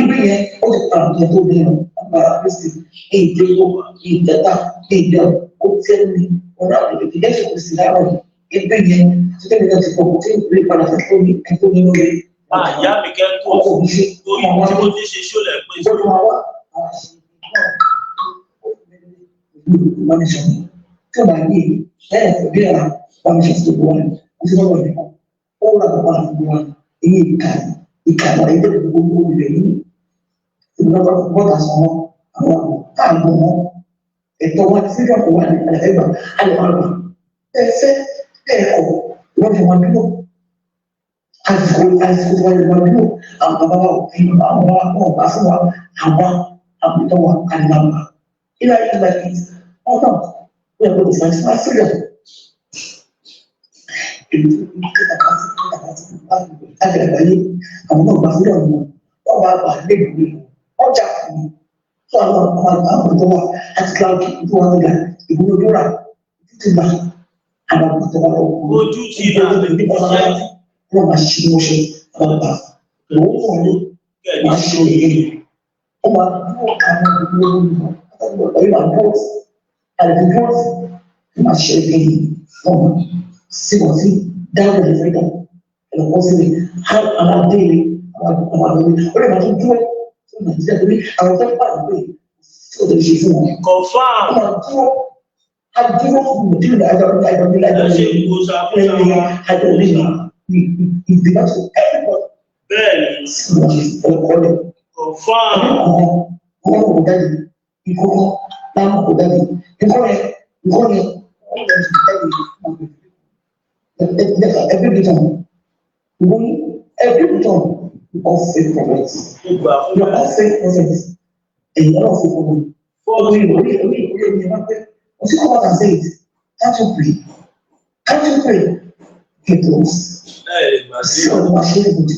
ibi yẹn ó ti padà tó tó bí wọn agbára Kristi ní ìdíwọ́ ní ìjẹta ní ìjẹ ó tẹ́ ní ọ̀nà àbẹ̀bẹ̀ Jésù Kristi láàárọ̀ yìí ibi yẹn àti tẹ́lẹ̀ náà ti pọ̀ kó tí ì rí padà fún tó ní ẹ̀tọ́ nínú rẹ̀ Ìyá mi kẹ́kọ̀ọ́ ọkọ̀ mi ṣe lórí ọmọ tí wọn mo ti ṣe ṣólẹ̀ pé ìjọba wa wá àwọn àṣìṣe náà tí o bá yé lẹ́yìn tó bí ara bá mi ṣe tó wà ní o ti lọ́wọ́ ìdíkọ̀ ó rà bàbá àti wà ní èyí ìka ìka àwọn ẹgbẹ́ gbogbo ilẹ̀ yìí ìgbà bọ́tà sọ wọn àwọn àgbò káàgbó wọn ẹ̀tọ́ wa freedom kò wà ní ẹgbà alẹ́ wọn gbà ẹ fẹ́ ẹ kọ̀ wọ́n fi wọn dúró àsìkò àsìkò tí wọ́n fi wọn dúró àwọn bàbá wa ò fi àwọn bàbá wa ò bá fún wa àwọn àbùtọ́ wa àlùbàbà ilé ayé like it or not we are going to fight for our freedom. Àgbàgbàyé àwọn náà gba freedom wọn, wọ́n bá gbà lẹ́gbẹ̀ẹ́ wọn, ọjà fún mi. Tó àwọn ọmọ àwọn tó wà àti kíláàkì tó wà nígbà ìgbóná tó rà títí gbà àwọn ọmọ tó wà lọ́wọ́. Ojú ti là iṣẹ́ Wọ́n máa ṣe wọ́n ṣe àwọn àgbà. Òun kàn ní kẹ̀lé máa ṣe èyí. Ó máa dúró àwọn ìgbóná ọ̀yọ́ máa dúró àlejò dúró máa ṣe èyí fún ọmọ sí wọn sí dáhùn ní freedom ẹ̀rọ sí mi àwọn adéle àwọn àgbẹ̀ ó lè máa tún dúró fún Nàìjíríà torí àwọn tó bá àgbẹ̀ sí òde ṣe fún wọn. Confam. Ó máa dúró á dúró fún Nàìjíríà àjọ àjọ nílẹ̀ àjọ Ẹ ṣe nílẹ̀ ìgbòsà fún àjọ àjọ nílẹ̀ ìgbìmọ̀ tó everybody Bẹ́ẹ̀ ni. sí wọn ṣe ọkọ rẹ̀ Confam. wọn kò jáde ìkókó láwọn kò jáde ìkó yẹn ìkó yẹn wọn lè jáde every return we every return of fake prophets Mo gbà fún you are all fake prophets and you are all fake prophets orí orí orí orí orí ẹ máa pẹ o ti come out and say it. Can't you pray? Can't you pray? Get those Ẹ lè gbà sí. sí ọdún wa ṣe é bùtì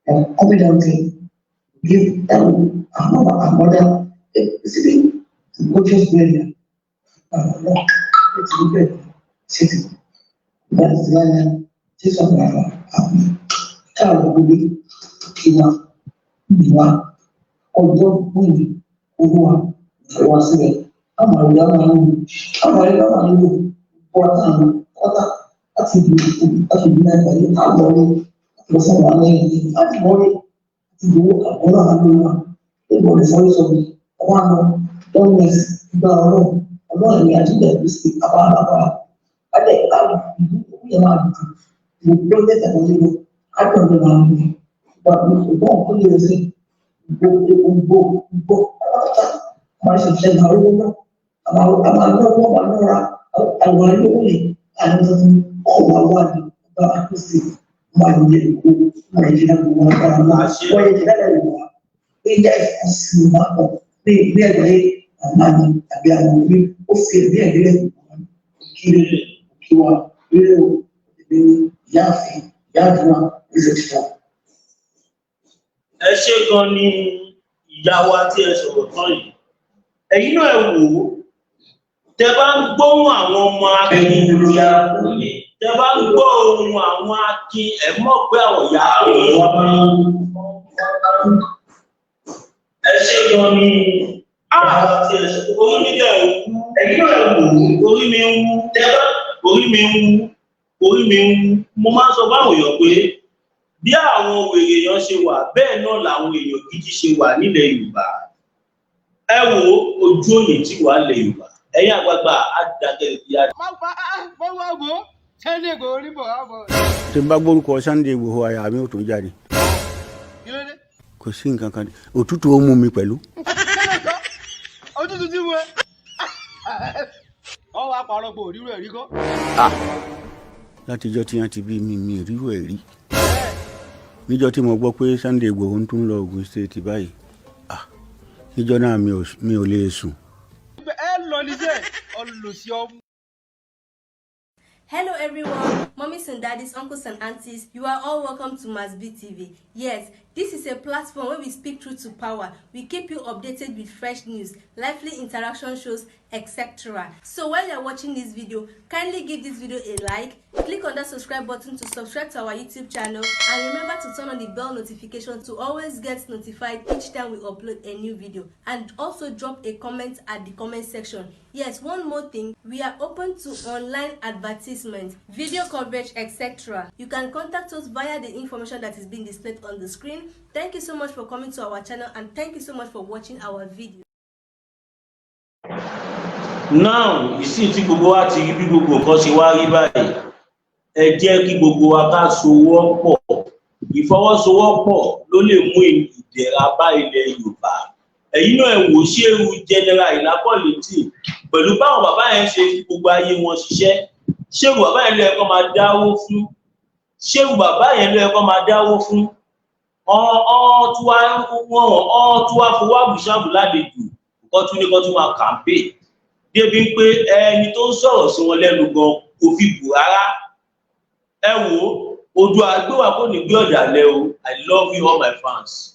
and coming down to give them another another síbi gorgeous burial àwọn ètò ìbẹ̀ ṣe ti ìgbà tí láyà Jésù àgbàlagbà àwọn káàrọ̀ gbogbo ìwà ìwà ọjọ́ gbòòrò olúwa ìwà sílẹ̀ àwọn àríyá máa ń lò àwọn àríyá máa ń lò pọ́tà pọ́tà láti ibi láti ibi náà pẹ̀lú àlọ́ lọ fún wa lẹ́yìn láti wọlé láti gbowó àbọ̀lọ́ àlọ́ wa ìbọn ìfọwọ́ sọ mi ọwọ́ àná lọ́nà gba ọlọ́run ọlọ́run ní àjíǹde Kristi àbábàbà Adé ká ìlú yẹn máa dùn ìlú lẹ́tà tó lé lọ adùn ló máa ń lò ìgbà gbogbo tó lè sí gbogbo gbogbo gbogbo pátápátá máa ṣe ṣe máa rówó náà àmà lọ́wọ́ máa lọ́ra àwọn alówó lè àwọn tuntun ọ̀wà wà ní ọba àkóso máa yẹ ìkó máa yẹ ìdáná gbogbo agbára náà wọ́n yẹ ìdáná ìwà pé yá ìfọ̀sùn máa pọ̀ ní ìgbé ẹ̀gbẹ́ màmá mi tàbí àwọn òbí ó fi ẹ̀mí ẹ̀mí rẹ̀ kí kí wa rírò ìbí ìyáàfin ìyáàdúrà ìrètí. Ẹ ṣé gan ni ìyá wa tí ẹ sọ̀rọ̀ tán yìí. Ẹ̀yin náà, ẹ wò ó, tẹ bá ń gbóhùn àwọn ọmọ akin, tẹ bá ń gbọ́ ohùn àwọn akin, ẹ mọ̀ pé àwọn ìyá Ẹ ṣé gan ni tí ẹ sọ. Orí mi dẹ̀ wú. Ẹ̀yin náà, ẹ wò ó, orí mi ń wú. Tẹ bá orí mi ń wú, orí mi ń wú. Mo máa ń sọ fáwọn èèyàn pé bí àwọn wèrè èèyàn ṣe wà, bẹ́ẹ̀ náà làwọn èèyàn gidi ṣe wà nílẹ̀ Yorùbá. Ẹ wo ojú òní tí wàá lẹ̀ Yorùbá, ẹ̀yin àgbààgbà á dàgẹ̀ ìyá. Sunday Igboho ní bọ̀ wá bọ̀. Tí n bá gbórúkọ Sunday Igboho, àyà mi ò tún jáde. Kí ló dé? Kò sí nǹkan kan, òtútù ó mú mi pẹ̀lú. Òtútù tí mo ẹ. Wọ́n wá parọ́ pé òrírò ẹ̀rí kọ́. Látijọ́ tí wọ́n ti bí mi, mi rírò ẹ̀ rí. Níjọ́ tí mo gbọ́ pé Sunday Igboho ń tún lọ Ogun State báyìí, ah, níjọ́ náà mi ò lè sùn. Ẹ lọ níṣẹ́ ọlọ́sí ọmú. Hello everyone, mummies and daddies, uncles and aunties, you are all welcome to Masbi TV. Yes, this is a platform where we speak truth to power. We keep you updated with fresh news, lively interaction shows, etc. So while you're watching this video, kindly give this video a like, click on that subscribe button to subscribe to our YouTube channel, and remember to turn on the bell notification to always get notified each time we upload a new video. And also drop a comment at the comment section. Yes, one more thing, we are open to online advertisement, video coverage, etc. You can contact us via the information that is being displayed on the screen. Thank you so much for coming to our channel, and thank you so much for watching our video. Now, ìsìn tí gbogbo wa ti rí bí gbogbo nǹkan ṣe wá rí báyìí, ẹ jẹ́ kí gbogbo wa ká sowọ́ pọ̀. Ìfọwọ́sowọ́pọ̀ ló lè mú ìdẹ̀ra bá ilẹ̀ Yorùbá. Ẹ̀yin náà, ẹ wò, ṣé irú General Àyìnlá Kollington, pẹ̀lú báwọn bàbá yẹn ṣe fi gbogbo ayé wọn ṣiṣẹ́, ṣé irú bàbá yẹn ló yẹ kó máa dáwó fún? Ṣé irú bàbá yẹn ló yẹ kó máa dáwó fún? Ọ́ tún wá wọ́n, ọ́ tún wá fowó àbùṣàbù lálejò kọ́ tún ní kọ́ tún máa campaign, débi pé ẹni tó ń sọ̀rọ̀ sí wọn lẹ́nu gan kò fi bù rárá. Ẹ wò ó, odò àgbéwà kò ní gbé ọ̀dàlẹ̀ o. I love you all, my fans.